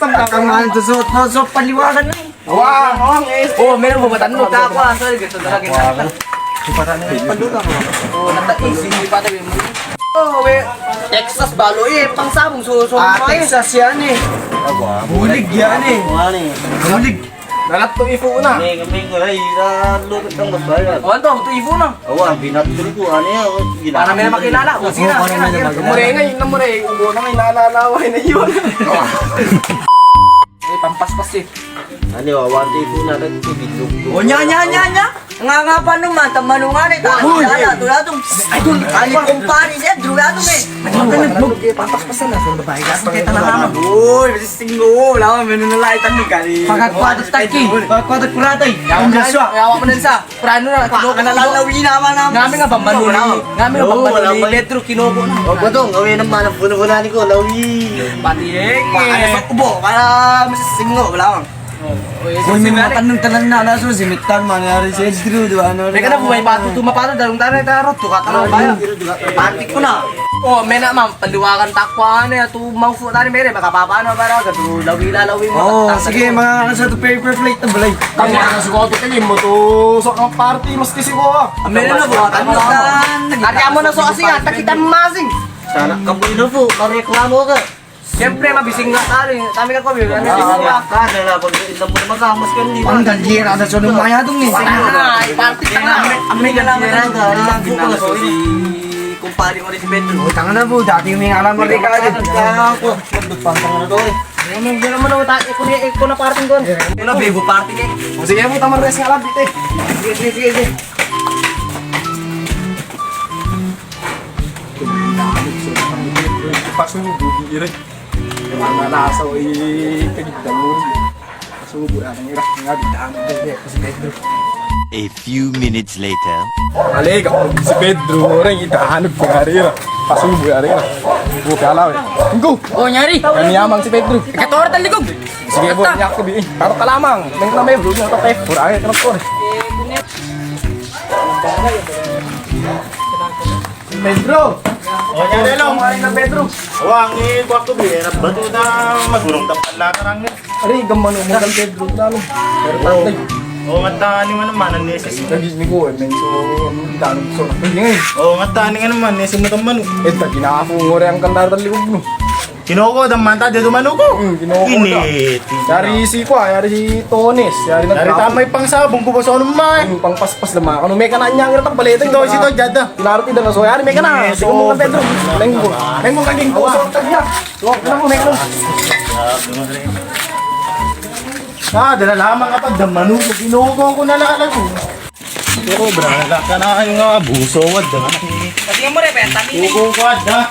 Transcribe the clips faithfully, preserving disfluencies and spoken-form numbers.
Kamanan to so, to so paliwakan na. Wah, wah, eh. O, meron bo ba tanu? Ako, ah, sorry, gitu talaga. Wah, wah. Di pa tanu. Pandu na. O, nata-, eh, sige pa tayo. O, we. Texas balo, eh, pangsabong so, so, ah, eh. Texas yan, eh. Bulig yan, eh. Bulig. Dalat to ifo na. May, may, ay, na, lupit ng masaya. O, anto, to ifo na. Awa, binatul ko, ano yan, o, gina- Para may makilala. O, sige na, sige na, sige na. Murengay, na murengay, ubo na may naalala, ay na yun. Eh, pampaspas, eh. Ano, awan, di po natin, tubig, lugbo. O, nya, nya, nya, nya. Nga, nga, paano man, tamanungan, eh, tayo, uy, tayo, eh. Tulatong. Ay, dun, ay, kumpare, siya, tulatong, eh. Ano, ano, ano, pampaspas na, sa babae, kasi kita na naman. Uy, masisinggo, wala, may nunalay, tanong ka, eh. Pagkakwadat taki, pagkakwadat kurata, eh. Yawa mo na, yawa mo na sa. Prano na, kinoko na. Ngami nga ba manuli, ngami nga ba manuli, Pedro, kinoko na. O, Badong, ngami nga manuli, kinoko na. Pati, eh. Para sa ubo, para masisingo, wala. Uy, may mga tanong-tanong na, ala, so, si Mitan, mangyari si Pedro, di ba, ano, teka na, buhay pa, tutu, mapatod, dalung tanong, taro, tuka, taro, bayo. Pati ko na. O, may na, ma'am, paliwakan takwa, ano, ya, tu, maufu, tani, mere, makapapaano, para, katu, lawi, lalawi, o, sige, mga, ano, sa tu, paper plate, na balay. Kami ang nasuko, tu, tingin mo, tu, so, ang party, mas kisi ko, ah. Meron na, buwatan mo, kan. Ari mo na, so, asing, ah, takita masing. Sana, kabuino po, mareklamo ka. Siyempre, mabising nga tari. Kami ka ko, yun, ano, ah, ka, dala, pag, ito mo naman, kamas ka, hindi. Ang ganjira, ada, so, nung maya, tung, eh. Ay, party ka na. Ang may ganjira, ka, ang bukas, so, si kumpare ko rin si Pedro. O, tanga na po, dati yung may alam mo rin ka, ako. Nandun pa, tanga na to, eh. Yung, yung, yung, ano, ta-, iko na, iko na party ko. Iko na, bebo party, eh. O, sige po, tama, rest nga lang, bite. Sige, sige, sige, sige. Pasubo, ire. Mana lasa, oi, kagidang mo. Pasubo, ano, ira, nga, bidang, bebe, si Pedro. A few minutes later. Alega, si Pedro, orang ita, ano, pengari, ira. Pasubo, ira. Bo, kala, we. Tunggu. O, nyari. Kami amang si Pedro. Kator, talikog. Sige, bo, niya ko, bi. Taro ka lamang. Neng na, Pedro, niya ko, pe. Pura, ay, transport. Pedro! O, nya, Delong. Kumain ka, Pedro. Wa, ang ikuha ko, bi, eh, bato na magurong tapat la karang, eh. Ari, gamano mo kan Pedro, lalo. Pero tatay. O, nga tani nga naman, ang neses. Lagi ni ko, eh, men, so, ang dami, so, lagi nga, eh. O, nga tani nga naman, neses mo kan mano. Eh, tagi na ako, ngore ang kandar talikog, no. Kinoko, dam manta, di dumano ko. Hmm, kinoko da. Init. Yari si kwa, yari si Tones, yari na. Yari tamay pangsabong ko ba sa ano man. Hmm, pangpaspas naman. Ano, may ka na niya, ngira tak balete. Sito, sito, jada. Tinaro ti dana so, yari may ka na. Sige mo ka, Pedro. Lenggo. Lenggo ka, lenggo. Awa. So, tag na. So, ano mo, may ka na. Ah, dala lamang ka pa, damano ko, kinoko ko na lang ako. Pero, bra, la ka na yung, ah, buso, wad, ah. Kasi mo, re, benta, ni. Kukuha, da.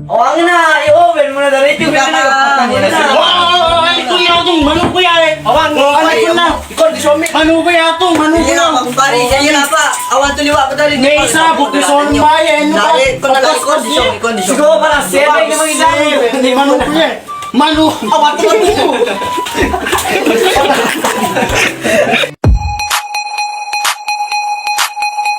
O, ang na, i-open mo na, dari, yung, wah, ay, kuya, itong manok ko yan, eh. O, ang, o, ano, ito na. Ikaw, di, show me. Manok ko yan, itong manok ko yan. Iya, kumpare, iya, iya, apa? Awan to liwa ko dari. May isa, bukti sa bayan, ano ba? Dari, kung nalagay ko, di, show me, kung di, show me. Siguro para seven, di ba, isa? Hindi, manok ko yan. Manok. Awan to, manok.